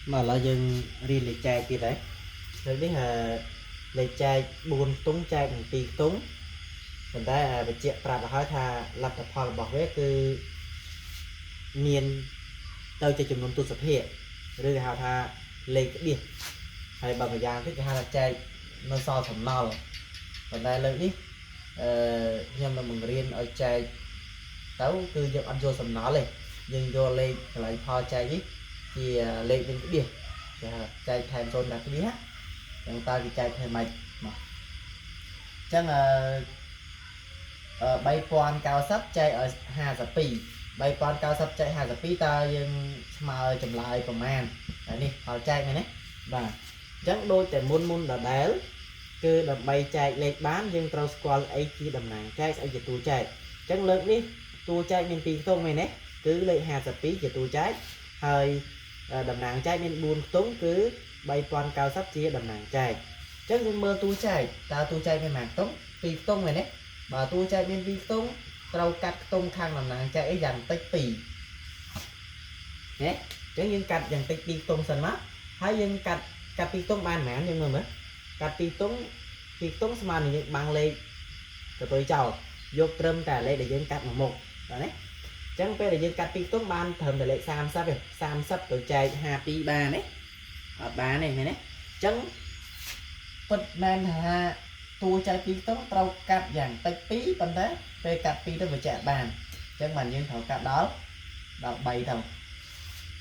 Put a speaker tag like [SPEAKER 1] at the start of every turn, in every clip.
[SPEAKER 1] មកឥឡូវយើងរៀនលេខចែកទៀតហើយលើកនេះអឺលេខចែក4ខ្ទង់ចែកនឹង2ខ្ទង់ប៉ុន្តែបញ្ជាក់ប្រាប់ឲ្យហើយថាលទ្ធផលរបស់វាគឺមានទៅជាចំនួនទសភាគឬគេហៅថាលេខក្បៀសហើយបើម្យ៉ាងទៀតគេហៅថាចែកនៅសល់សំណល់ប៉ុន្តែលើកនេះអឺខ្ញុំនឹងបង្រៀនឲ្យចែកទៅគឺយើងអត់យកសំណល់ទេយើងយកលេខកន្លែងផលចែកនេះជាលេខនឹងក្បៀសគេហៅចែកថែម0ដល់ក្បៀសចឹងតើគេចែកធ្វើម៉េចមកអញ្ចឹងអឺ3090ចែកឲ្យ52 3090ចែក52តើយើងស្មើចម្លើយប្រមាណហើយនេះផលចែកមែនទេបាទអញ្ចឹងដូចតែមុនមុនដដែលគឺដើម្បីចែកលេខបានយើងត្រូវស្គាល់អីជាតំណាងចែកស្អីជាតួចែកអញ្ចឹងលើកនេះតួចែកមាន2ខ្ទង់មែនទេគឺលេខ52ជាតួចែកហើយតំណាងចែកមាន4ខ្ទង់គឺ3090ជាតំណាងចែកអញ្ចឹងយើងមើលតួចែកតើតួចែកមានប៉ុន្មានខ្ទង់2ខ្ទង់មែនទេបើតួចែកមាន2ខ្ទង់ត្រូវកាត់ខ្ទង់ខាងតំណាងចែកអីយ៉ាងតិច2ណាអញ្ចឹងយើងកាត់យ៉ាងតិច2ខ្ទង់សិនមកហើយយើងកាត់កាត់2ខ្ទង់បានប៉ុន្មានយើងមើលមើលកាត់2ខ្ទង់2ខ្ទង់ស្មើនឹងយើងបាំងលេខកតុយចោលយកត្រឹមតែលេខដែលយើងកាត់មកមុខបាទណាអញ្ចឹងពេលដែលយើងកាត់2ខ្ទង់បានត្រឹមតែលេខ30ទេ30ទៅចែក52បានទេអត់បានទេមែនទេអញ្ចឹងពិតមែនថាតួចែក2ខ្ទង់ត្រូវកាត់យ៉ាងតិច2ប៉ុន្តែពេលកាត់2ទៅវាចែកបានអញ្ចឹងបានយើងត្រូវកាត់ដល់ដល់3ទៅ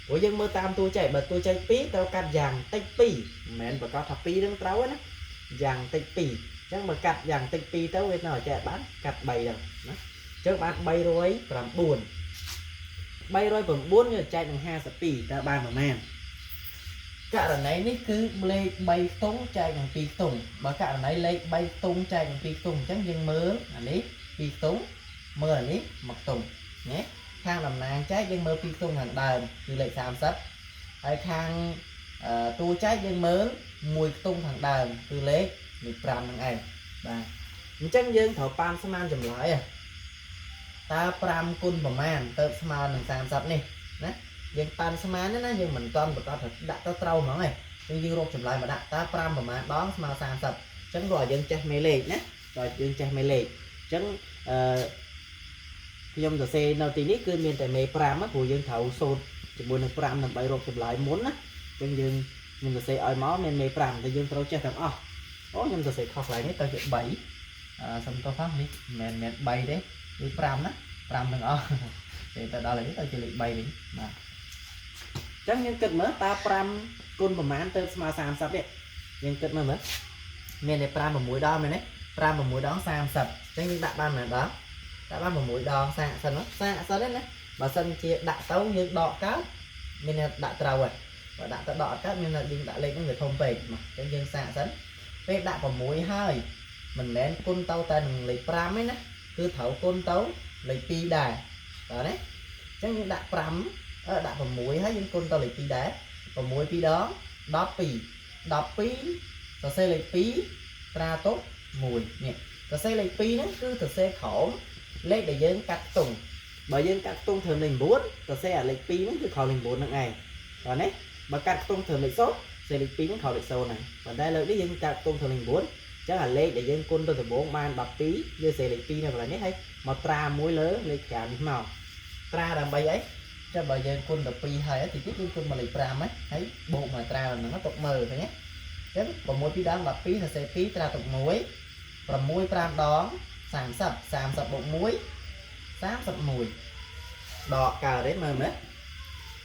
[SPEAKER 1] ព្រោះយើងមើលតាមតួចែកបើតួចែក2ត្រូវកាត់យ៉ាងតិច2មិនមែនប្រកាសថា2នឹងត្រូវទេណាយ៉ាងតិច2អញ្ចឹងបើកាត់យ៉ាងតិច2ទៅវានៅចែកបានកាត់3ទៅណាអញ្ចឹងបាន309 309យើងចែកនឹង52តើបានប្រមាណករណីនេះគឺលេខ3ខ្ទង់ចែកនឹង2ខ្ទង់បើករណីលេខ3ខ្ទង់ចែកនឹង2ខ្ទង់អញ្ចឹងយើងមើលអានេះ2ខ្ទង់មើលអានេះ1ខ្ទង់ណាខាងតំណាងចែកយើងមើល2ខ្ទង់ខាងដើមគឺលេខ30ហើយខាងតួចែកយើងមើល1ខ្ទង់ខាងដើមគឺលេខលេខ5ហ្នឹងឯងបាទអញ្ចឹងយើងត្រូវប៉ានស្មានចម្លើយតើ5គុណប្រមាណទៅស្មើនឹង30នេះណាយើងប៉ានស្មានណាយើងមិនតន់ប្រកាសថាដាក់ទៅត្រូវហ្មងឯងអញ្ចឹងយើងរកចម្លើយមកដាក់តើ5ប្រមាណដងស្មើ30អញ្ចឹងក៏យើងចេះមេលេខណាក៏យើងចេះមេលេខអញ្ចឹងអឺខ្ញុំសរសេរនៅទីនេះគឺមានតែមេ5ព្រោះយើងត្រូវសូត្រជាមួយនឹង5ដើម្បីរកចម្លើយមុនណាអញ្ចឹងយើងខ្ញុំសរសេរឲ្យមកមានមេ5តែយើងត្រូវចេះទាំងអស់អូខ្ញុំសរសេរខុសកន្លែងនេះទៅជា3អឺសំទោសផងនេះមិនមែន3ទេគឺ5ណា5ទាំងអស់ពេលទៅដល់នេះទៅជាលេខ3វិញបាទអញ្ចឹងយើងគិតមើលតើ5គុណប្រមាណទៅស្មើ30នេះយើងគិតមើលមើលមានតែ5 6ដងមែនទេ5 6ដង30អញ្ចឹងយើងដាក់បានប៉ុន្មានដងដាក់បាន6ដងសាកសិនសាកសិនណាបើសិនជាដាក់ទៅយើងដកកើតមានដាក់ត្រូវហើយបើដាក់ទៅដកអត់កើតមានយើងដាក់លេខហ្នឹងវាធំពេកមកអញ្ចឹងយើងសាកសិនពេលដាក់6ហើយមិនមែនគុណទៅតែនឹងលេខ5ទេណាគឺត្រូវគុណទៅលេខ2ដែរបាទណាអញ្ចឹងយើងដាក់5អឺដាក់6ហើយយើងគុណទៅលេខ2ដែរ6 2ដង12 12សរសេរលេខ2ត្រាទុក1នេះសរសេរលេខ2ហ្នឹងគឺសរសេរក្រោមលេខដែលយើងកាត់ខ្ទង់បើយើងកាត់ខ្ទង់ត្រឹមលេខ9សរសេរអាលេខ2ហ្នឹងគឺក្រោមលេខ9ហ្នឹងឯងបាទណាបើកាត់ខ្ទង់ត្រឹមលេខ0សរសេរលេខ2ហ្នឹងក្រោមលេខ0ហ្នឹងប៉ុន្តែលើកនេះយើងកាត់ខ្ទង់ត្រឹមលេខ9អញ្ចឹងអាលេខដែលយើងគុណទៅដំបូងបាន12យើងសេលេខ2នៅកន្លែងនេះហើយមកត្រាមួយលើលេខ5នេះមកត្រាដើម្បីអីចាំបើយើងគុណទៅ2ហើយទីទៀតយើងគុណមកលេខ5ហ្នឹងហើយបូកមកត្រាហ្នឹងទុកមើលឃើញទេអញ្ចឹង6 2ដង12សរសេរ2ត្រាទុក1 6 5ដង30 30បូក1 31ដកកើតទេមើលមើល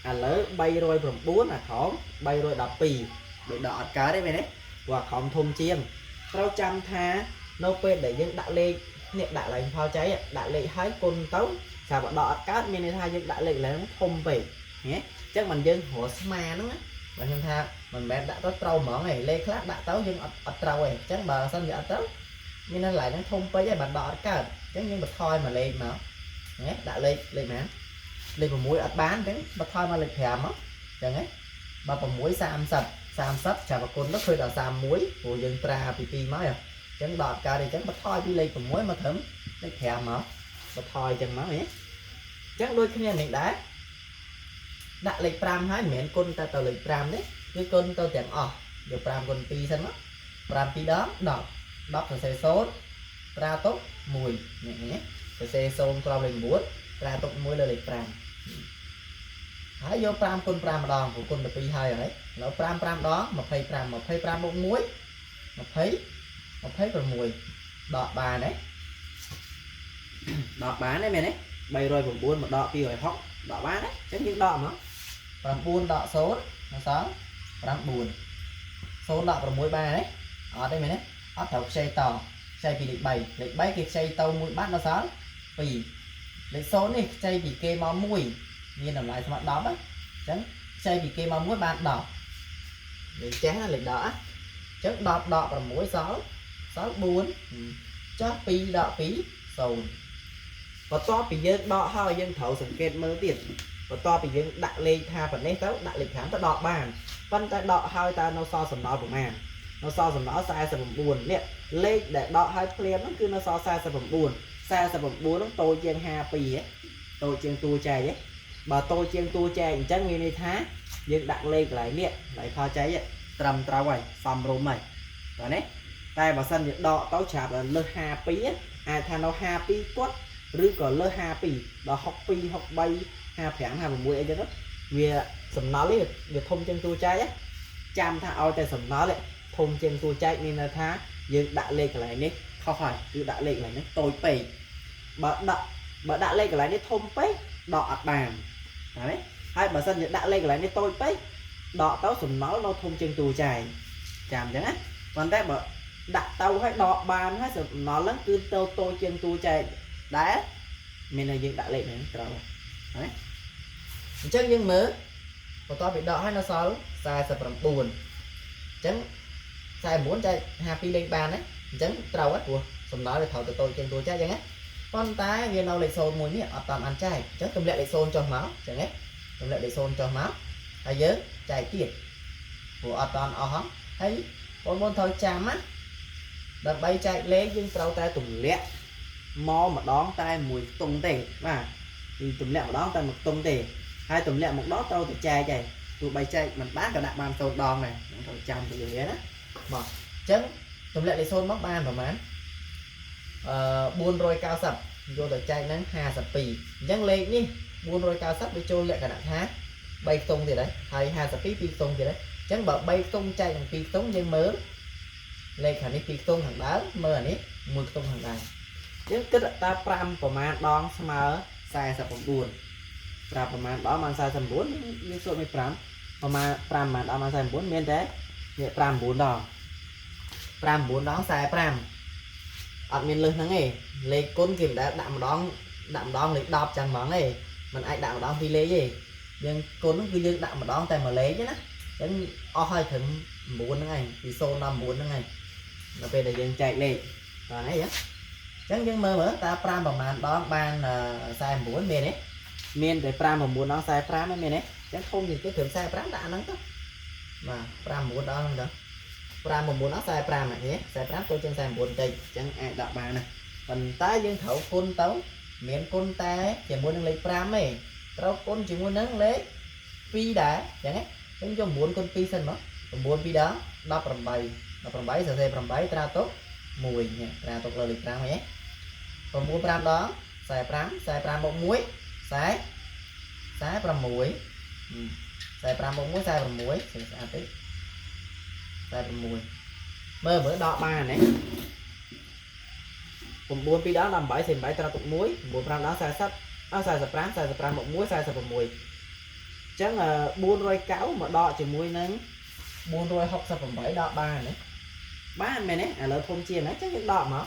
[SPEAKER 1] ឥឡូវ309អាខំ312ដូចដកអត់កើតទេមែនទេព្រោះអាខំធំជាងត្រូវចាំថានៅពេលដែលយើងដាក់លេខនេះដាក់ឡើងផលចៃដាក់លេខហើយគុណទៅស្រាប់ដកអត់កើតមានន័យថាយើងដាក់លេខឡើងធំពេកណាអញ្ចឹងមិនយើងរកស្មាហ្នឹងណាបើខ្ញុំថាមិនមែនដាក់ទៅត្រូវហ្មងឯងលេខខ្លះដាក់ទៅយើងអត់អត់ត្រូវឯងអញ្ចឹងបើសិនជាអត់ត្រូវមានន័យឡើងហ្នឹងធំពេកហើយបើដកអត់កើតអញ្ចឹងយើងបន្ថយមកលេខមកណាដាក់លេខលេខណាលេខ6អត់បានអញ្ចឹងបន្ថយមកលេខ5មកអញ្ចឹងហ៎បើ6 30 30ចាប់ប្រគុណទៅឃើញដល់31ព្រោះយើងត្រាពី2មកអញ្ចឹងដល់អត់កើតទេអញ្ចឹងបន្ថយពីលេខ6មកត្រឹមលេខ5មកបន្ថយអញ្ចឹងមកហ៎អញ្ចឹងដូចគ្នានេះដែរ ដាក់លេខ5ហើយមិនមែនគុណតែទៅលេខ5ទេគឺគុណទៅទាំងអស់យក5គុណ2សិនមក5 2ដង10 10សរសេរ0ត្រាទុក1នេះនេះសរសេរ0ក្រោមលេខ9ត្រាទុក1លើលេខ5ហើយយក5គុណ5ម្ដងព្រោះគុណទៅ2ហើយហើយឥឡូវ5 5ដង25 25បូក1 20 26ដកបានទេដកបានទេមែនទេ309មកដក260ដកបានទេអញ្ចឹងយើងដកមក9ដក0មកសល់9 0ដក6បានទេអត់ទេមែនទេអត់ត្រូវខ្ចីតខ្ចីពីលេខ3លេខ3គេខ្ចីទៅមួយបាត់ដល់សល់2លេខ0នេះខ្ចីពីគេមក1មានតម្លៃស្មើ10អញ្ចឹងខ្ចីពីគេមក1បាន10លេខចេះណាលេខដកអញ្ចឹង10ដក6សល់សល់4ចុះ2ដក2 0បន្ទាប់ពីយើងដកហើយយើងត្រូវសង្កេតមើលទៀតបន្ទាប់ពីយើងដាក់លេខថាប៉ុណ្ណេះទៅដាក់លេខ5ទៅដកបានប៉ុន្តែដកហើយតើនៅសល់សំណល់ប្រមាណនៅសល់សំណល់49នេះលេខដែលដកហើយភ្លាមហ្នឹងគឺនៅសល់49 49ហ្នឹងតូចជាង52ហ៎តូចជាងតួចែកហ៎បើតូចជាងតួចែកអញ្ចឹងមានន័យថាយើងដាក់លេខកន្លែងនេះកន្លែងផលចែកត្រឹមត្រូវហើយសមរម្យហើយតើនេះតែបើសិនជាដកទៅច្រាប់ដល់លើស52អាចថានៅ52គាត់ឬក៏លើស52ដល់62 63 55 56អីចឹងទៅវាសំណល់នេះវាធំជាងតួចែកចាំថាឲ្យតែសំណល់នេះធំជាងតួចែកមានន័យថាយើងដាក់លេខកន្លែងនេះខុសហើយគឺដាក់លេខកន្លែងនេះតូចពេកបើដាក់លេខកន្លែងនេះធំពេកដកអត់បានណាហើយបើសិនជាដាក់លេខកន្លែងនេះតូចពេកដកទៅសំណល់នៅធំជាងតួចែកចាំអញ្ចឹងណាប៉ុន្តែបើដាក់ទៅឲ្យដកបានហើយសំណល់ហ្នឹងគឺទៅតូចជាងតួចែកដែរមានតែយើងដាក់លេខហ្នឹងត្រូវហើយអញ្ចឹងយើងមើលបន្ទាប់ពីដកហើយនៅសល់49អញ្ចឹង49ចែក52លេខបានណាអញ្ចឹងត្រូវហើយព្រោះសំណល់វាត្រូវទៅតូចជាងតួចែកអញ្ចឹងណាប៉ុន្តែវានៅលេខ0មួយនេះអត់តាមអានចែកអញ្ចឹងទម្លាក់លេខ0ចុះមកអញ្ចឹងណាទម្លាក់លេខ0ចុះមកហើយយើងចែកទៀតព្រោះអត់តាមអស់ហ្នឹងហើយបងប្អូនត្រូវចាំណាដើម្បីចែកលេខយើងត្រូវតែទម្លាក់មកម្ដងតែមួយខ្ទង់ទេបាទគឺទម្លាក់ម្ដងតែមួយខ្ទង់ទេហើយទម្លាក់មកដល់ត្រូវតែចែកដែរទោះបីចែកមិនបានក៏ដាក់បាន0ដងដែរហ្នឹងត្រូវចាំទៅវាណាមកអញ្ចឹងទម្លាក់លេខ0មកបានប្រហែលអឺ490យកទៅចែកហ្នឹង52អញ្ចឹងលេខនេះ490វាចូលលក្ខណៈថា3ខ្ទង់ទៀតហើយហើយ52 2ខ្ទង់ទៀតហើយអញ្ចឹងបើ3ខ្ទង់ចែកនឹង2ខ្ទង់យើងមើលលេខខាងនេះ2ខ្ទង់ខាងដើមមើលអានេះ1ខ្ទង់ខាងដើមយើងគិតតើ5ប្រមាណដងស្មើ49ប្រាប់ប្រមាណដងបាន49យើងសួរមាន5ប្រមាណ5ប្រមាណដងបាន49មានតែនេះ5 9ដង5 9ដង45អត់មានលើសហ្នឹងទេលេខគុណគេមិនដែលដាក់ម្ដងដាក់ម្ដងលេខ10ចឹងហ្មងទេมันអាចដាក់ម្ដងពីរលេខទេយើងគុណហ្នឹងគឺយើងដាក់ម្ដងតែមួយលេខទេណាអញ្ចឹងអស់ហើយត្រឹម9ហ្នឹងឯងពី0ដល់9ហ្នឹងឯងដល់ពេលដែលយើងចែកលេខបាទអីអញ្ចឹងយើងមើលមើលតើ5ប្រមាណដងបាន49មានទេមានតែ5 9ដង45ហ្នឹងមានទេអញ្ចឹងធំជាងគេត្រឹម45ដាក់អាហ្នឹងទៅបាទ5 9ដងហ្នឹងទៅ5 9ដង45ហ្នឹង45តូចជាង49បន្តិចអញ្ចឹងអាចដាក់បានណាប៉ុន្តែយើងត្រូវគុណទៅមានគុណតែជាមួយនឹងលេខ5ទេត្រូវគុណជាមួយនឹងលេខ2ដែរអញ្ចឹងណាអញ្ចឹងយក9គុណ2សិនមក9 2ដង18 18សរសេរ8ត្រាទុក1នេះត្រាទុកលើលេខ5ហ្នឹង9 5ដង45 45បូក1 40 46 45បូក1 46ស្អាតតិច46មើលមើលដកបានណា9 2ដង18 48ត្រាទុក1 9 5ដង40អ45 45បូក1 46អញ្ចឹង490មកដកជាមួយនឹង468ដកបានណាបានមែនទេឥឡូវធំជាងហ្នឹងអញ្ចឹងយើងដកមក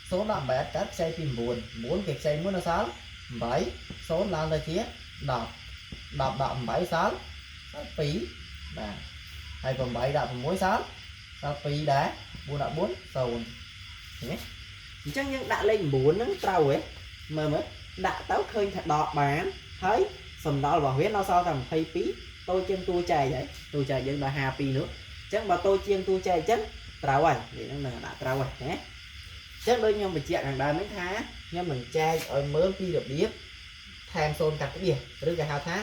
[SPEAKER 1] 0ដក8អត់កើតខ្ចីពី9 9គេខ្ចី1នៅសល់8 0ឡើងទៅជា10 10ដក8សល់សល់2បាទហើយ8ដក6សល់សល់2ដែរ4ដក4 0ឃើញទេអញ្ចឹងយើងដាក់លេខ9ហ្នឹងត្រូវហ៎មើលមើលដាក់ទៅឃើញថាដកបានហើយសំណល់របស់វានៅសល់តែ22តូចជាងតួចែកហើយតួចែកយើងដល់52នោះអញ្ចឹងបើតូចជាងតួចែកអញ្ចឹងត្រូវហើយនេះហ្នឹងនឹងដាក់ត្រូវហើយណាអញ្ចឹងដូចខ្ញុំបញ្ជាក់ខាងដើមហ្នឹងថាខ្ញុំនឹងចែកឲ្យមើលពីរបៀបថែម0កាត់ក្បៀសឬក៏ហៅថា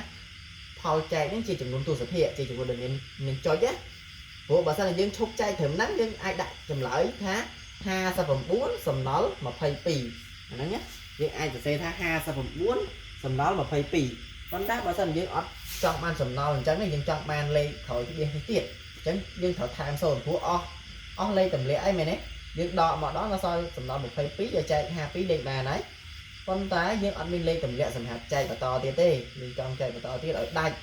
[SPEAKER 1] ផ ផលចែកហ្នឹងជាចំនួនទសភាគជាចំនួនដែលមានចុចណាព្រោះបើសិនជាយើងឈប់ចែកត្រឹមហ្នឹងយើងអាចដាក់ចម្លើយថា59សំណល់22អាហ្នឹងណាយើងអាចសរសេរថា59សំណល់22ប៉ុន្តែបើសិនយើងអត់ចង់បានសំណល់អញ្ចឹងយើងចង់បានលេខក្រោយក្បៀសនេះទៀតអញ្ចឹងយើងត្រូវថែម0ព្រោះអស់លេខទម្លាក់អីមែនទេយើងដកមកដល់នៅសល់សំណល់22យកចែក52លេខបានហើយប៉ុន្តែយើងអត់មានលេខទម្លាក់សម្រាប់ចែកបន្តទៀតទេយើងចង់ចែកបន្តទៀតឲ្យដាច់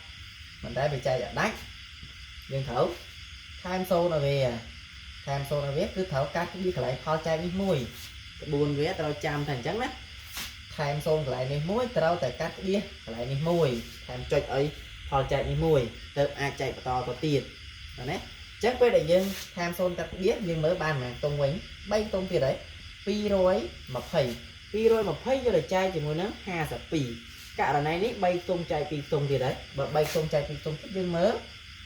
[SPEAKER 1] ប៉ុន្តែវាចែកឲ្យដាច់យើងត្រូវថែម0ឲ្យវាថែម0ឲ្យវាគឺត្រូវកាត់ពីកន្លែងផលចែកនេះមួយក្បួនវាត្រូវចាំថាអញ្ចឹងណាថែម0កន្លែងនេះមួយត្រូវតែកាត់ក្បៀសកន្លែងនេះមួយថែមចុចឲ្យផលចែកនេះមួយទៅអាចចែកបន្តទៅទៀតបាទណាអញ្ចឹងពេលដែលយើងថែម0កាត់ក្បៀសយើងមើលបានប៉ុន្មានខ្ទង់វិញ3ខ្ទង់ទៀតហើយ220 220យកទៅចែកជាមួយនឹង52ករណីនេះ3ខ្ទង់ចែក2ខ្ទង់ទៀតហើយបើ3ខ្ទង់ចែក2ខ្ទង់ទៀតយើងមើល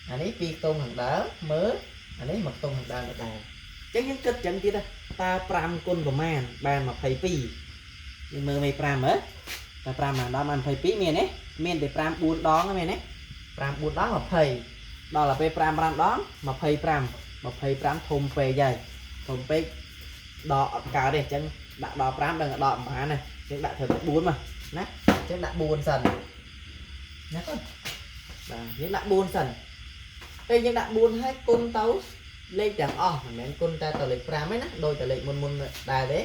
[SPEAKER 1] អានេះ2ខ្ទង់ខាងដើមមើលអានេះ1ខ្ទង់ខាងដើមដដែលអញ្ចឹងយើងគិតចឹងទៀតតើ5គុណប្រមាណបាន22យើងមើលមេ5មើលតើ5បានដល់បាន22មានទេមានតែ5 4ដងមែនទេ5 4ដង20ដល់ទៅពេល5 5ដង25 25ធំពេកហើយធំពេកដកអត់កើតទេអញ្ចឹងដាក់ដល់5ដឹងដកប្រហែលណាអញ្ចឹងដាក់ត្រូវតែ4មកណាអញ្ចឹងដាក់4សិនណាកូនបាទយើងដាក់4សិនពេលយើងដាក់4ហើយគុណទៅលេខទាំងអស់មិនមែនគុណតែទៅលេខ5ទេណាដូចតែលេខមុនមុនដែរទេ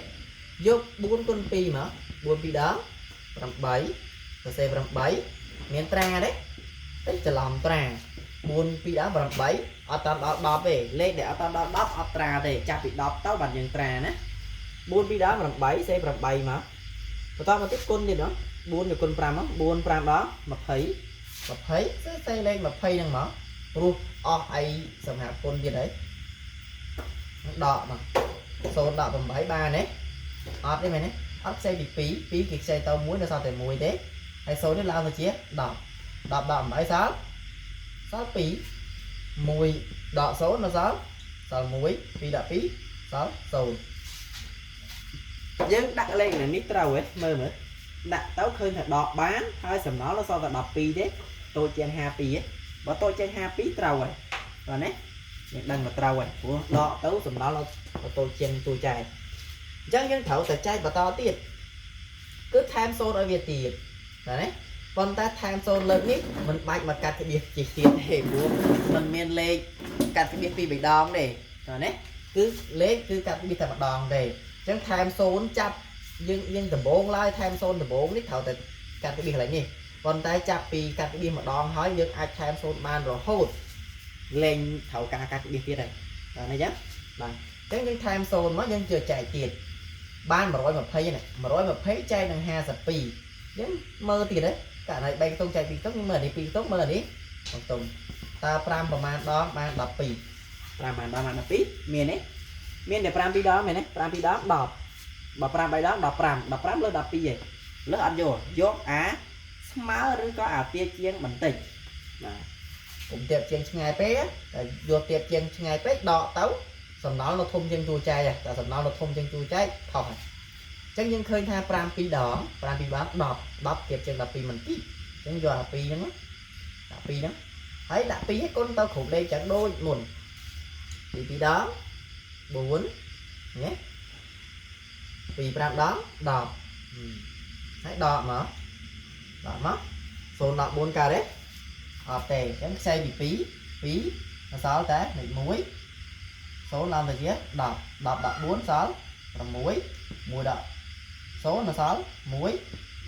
[SPEAKER 1] យក4គុណ2មក4 2ដង8សរសេរ8មានត្រាទេតិចច្រឡំត្រា4 2ដង8អត់តាមដល់10ទេលេខដែលអត់តាមដល់10អត់ត្រាទេចាប់ពី10ទៅបានយើងត្រាណា4 2ដង8សេ8មកបន្តមកទៀតគុណទៀតណ4ទៅគុណ5មក4 5ដង20 20សេសេលេខ20ហ្នឹងមកព្រោះអស់អីសម្រាប់គុណទៀតហើយដកមក0ដក8បានទេអត់ទេមែនទេអត់ខ្ចីពី2 2គេខ្ចីទៅ1នៅសល់តែ1ទេហើយ0នេះឡើងទៅជា10 10ដក8សល់សល់2 1ដក0នៅសល់សល់1 2ដក2សល់0យើងដាក់លេខនៅនេះត្រូវហ៎មើលមើលដាក់ទៅឃើញថាដកបានហើយសំណល់នៅសល់តែ12ទេតូចជាង52ហ៎បើតូចជាង52ត្រូវហើយបាទណាយើងដឹងថាត្រូវហើយព្រោះដកទៅសំណល់នៅតូចជាងទូចែកអញ្ចឹងយើងត្រូវតែចែកបន្តទៀតគឺថែម0ឲ្យវាទៀតបាទណាប៉ុន្តែថែម0លើកនេះមិនបាច់មកកាត់ក្បៀសជិះទៀតទេព្រោះมันមានលេខកាត់ក្បៀសពីរបីដងទេបាទណាគឺលេខគឺកាត់ក្បៀសតែម្ដងទេអញ្ចឹងថែម0ចាប់យើងដំបងឡើយថែម0ដំបងនេះត្រូវតែកាត់ក្បៀសកន្លែងនេះប៉ុន្តែចាប់ពីកាត់ក្បៀសម្ដងហើយយើងអាចថែម0បានរហូតលែងត្រូវការកាត់ក្បៀសទៀតហើយបាទនេះចឹងបាទអញ្ចឹងយើងថែម0មកយើងជឿចែកទៀតបាន120ណា120ចែកនឹង52យើងមើលទៀតហ៎ករណី3ខ្ទង់ចែក2ខ្ទង់យើងមើលនេះ2ខ្ទង់មើលនេះ1ខ្ទង់តើ5ប្រមាណដងបាន12 5ប្រមាណដងបាន12មានទេមានតែ5 2ដងមែនទេ5 2ដង10បើ5 3ដង15 15លើ12ឯងលើអត់យកយកអាស្មើឬក៏អាទាជាងបន្តិចបាទកុំទៀបជាងឆ្ងាយពេកតែយកទៀបជាងឆ្ងាយពេកដកទៅសំណល់នៅធំជាងជួចែកតែសំណល់នៅធំជាងជួចែកខុសហើយអញ្ចឹងយើងឃើញថា5 2ដង5 2បាន10 10ទៀបជាង12មិនតិចអញ្ចឹងយកអា2ហ្នឹងដាក់2ហ្នឹងហើយដាក់2ឲ្យគុណទៅគ្រប់លេខចឹងដូចមុន2 2ដង4ណា2 5ដង10ហើយដកមកដកមក0ដក4កើតទេអត់ទេអញ្ចឹងខ្ចីពី2 2សល់តែលេខ1 0ឡើងទៅជា10 10ដក4សល់6 1ដក0នៅសល់1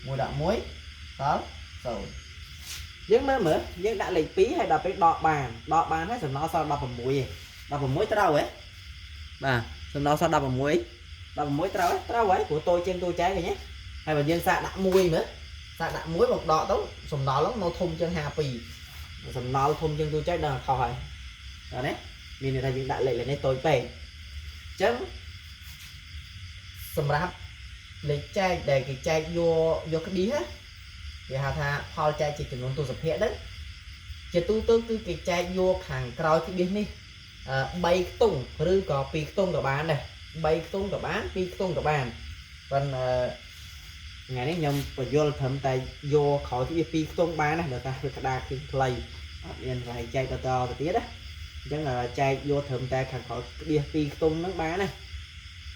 [SPEAKER 1] 1ដក1សល់0យើងមើលមើលយើងដាក់លេខ2ហើយដល់ពេលដកបានដកបានហើយសំណល់សល់16ឯង16ត្រូវហ៎បាទសំណល់សល់16 16ត្រូវត្រូវហើយព្រោះតូចជាងតូចចែកឃើញទេហើយបើយើងសាកដាក់1មើលសាកដាក់1មកដកទៅសំណល់ហ្នឹងនៅធំជាង52សំណល់ធំជាងទូចែកដឹងខុសហើយបាទណាមានន័យថាយើងដាក់លេខនេះតូចពេកអញ្ចឹងសម្រាប់លេខចែកដែលគេចែកយកក្បៀសគេហៅថាផលចែកជាចំនួនទសភាគហ្នឹងជាទូទៅគឺគេចែកយកខាងក្រោយក្បៀសនេះ3ខ្ទង់ឬក៏2ខ្ទង់ក៏បានដែរ3ខ្ទង់ក៏បាន2ខ្ទង់ក៏បានប៉ុន្តែ ថ្ងៃនេះខ្ញុំបញ្យល់ត្រឹមតែយកក្រោយក្បៀស2ខ្ទង់បានណាដល់តែវាក្តារឃើញខ្លីអត់មានប្រហែលចែកបន្តទៅទៀតណាអញ្ចឹងចែកយកត្រឹមតែខាងក្រោយក្បៀស2ខ្ទង់ហ្នឹងបានណា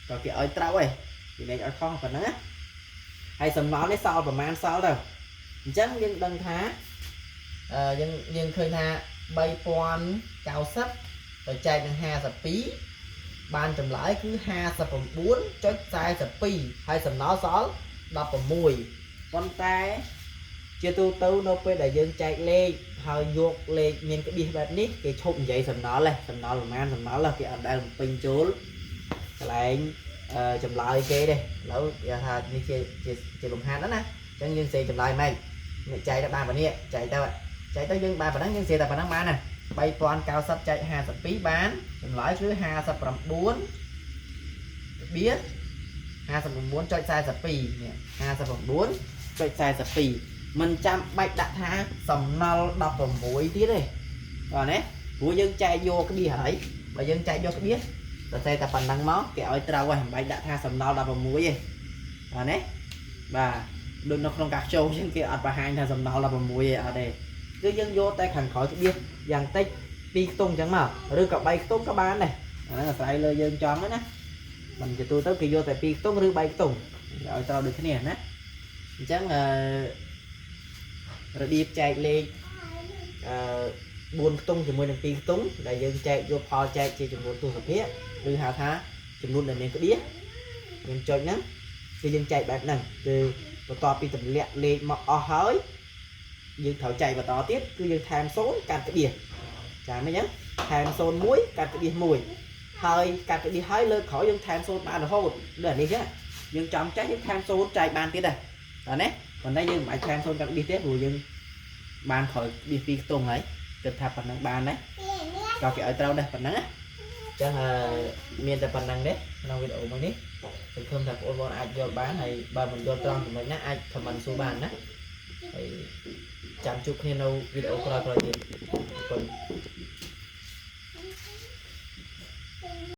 [SPEAKER 1] ក៏គេឲ្យត្រូវហើយគេលែងឲ្យខុសប៉ុណ្ណឹងណាហើយសំណល់នេះសល់ប្រហែលសល់ទៅអញ្ចឹងយើងដឹងថាយើងឃើញថា3090ទៅចែកនឹង52បានចម្លើយគឺ59.42ហើយសំណល់សល់16ប៉ុន្តែជាទូទៅនៅពេលដែលយើងចែកលេខហើយយកលេខមានក្បៀសបែបនេះគេឈប់និយាយសំណល់ទេសំណល់ប្រហែលសំណល់គេអត់ដែលបំពេញចូលកន្លែងចម្លើយគេទេឥឡូវគេថានេះជាជាលំហាត់ណាអញ្ចឹងយើងសេចម្លើយម៉េចអ្នកចែកទៅបានប៉ុណ្នេះចែកទៅចែកទៅយើងបានប៉ុណ្ណឹងយើងសេតែប៉ុណ្ណឹងបានណា3090ចែក52បានចម្លើយគឺ59របៀ59.42នេះ59.42មិនចាំបាច់ដាក់ថាសំណល់16ទៀតទេបាទណាព្រោះយើងចែកយកក្បៀសហើយបើយើងចែកយកក្បៀសសរសេរតែប៉ុណ្ណឹងមកគេឲ្យត្រូវហើយមិនបាច់ដាក់ថាសំណល់16ទេបាទណាបាទដូចនៅក្នុងកាខ្ជោអញ្ចឹងគេអត់បង្ហាញថាសំណល់16ទេអត់ទេគឺយើងយកតែខាងក្រោយក្បៀសយ៉ាងតិច2ខ្ទង់អញ្ចឹងមកឬក៏3ខ្ទង់ក៏បានដែរអាហ្នឹងអាស្រ័យលើយើងចង់ណាមិនជាទូទៅគេយកតែ2ខ្ទង់ឬ3ខ្ទង់ឲ្យត្រូវដូចគ្នាណាអញ្ចឹងអឺរបៀបចែកលេខអឺ4ខ្ទង់ជាមួយនឹង2ខ្ទង់ដែលយើងចែកយកផលចែកជាចំនួនទសភាគឬហៅថាចំនួនដែលមានក្បៀសមានចុចហ្នឹងគឺយើងចែកបែបហ្នឹងគឺបន្ទាប់ពីទម្លាក់លេខមកអស់ហើយយើងត្រូវចែកបន្តទៀតគឺយើងថែម0កាត់ក្បៀសចាំមិនអញ្ចឹងថែម01កាត់ក្បៀស1ហើយកាត់ក្បៀសហើយលើក្រោយយើងថែម0បានរហូតដូចអានេះចឹងយើងចង់ចែកយើងថែម0ចែកបានទៀតដែរតើណាប៉ុន្តែយើងមិនអាចថែម0កាត់ក្បៀសទេព្រោះយើងបានក្រោយក្បៀស2ខ្ទង់ហើយគិតថាប៉ុណ្ណឹងបានដែរក៏គេឲ្យត្រូវដែរប៉ុណ្ណឹងណាអញ្ចឹងមានតែប៉ុណ្ណឹងទេក្នុងវីដេអូមួយនេះសង្ឃឹមថាបងប្អូនអាចយល់បានហើយបើមិនយល់ត្រង់ចំណុចណាអាច comment សួរបានណាហើយចាំជួបគ្នានៅវីដេអូក្រោយៗទៀតអរគុណ។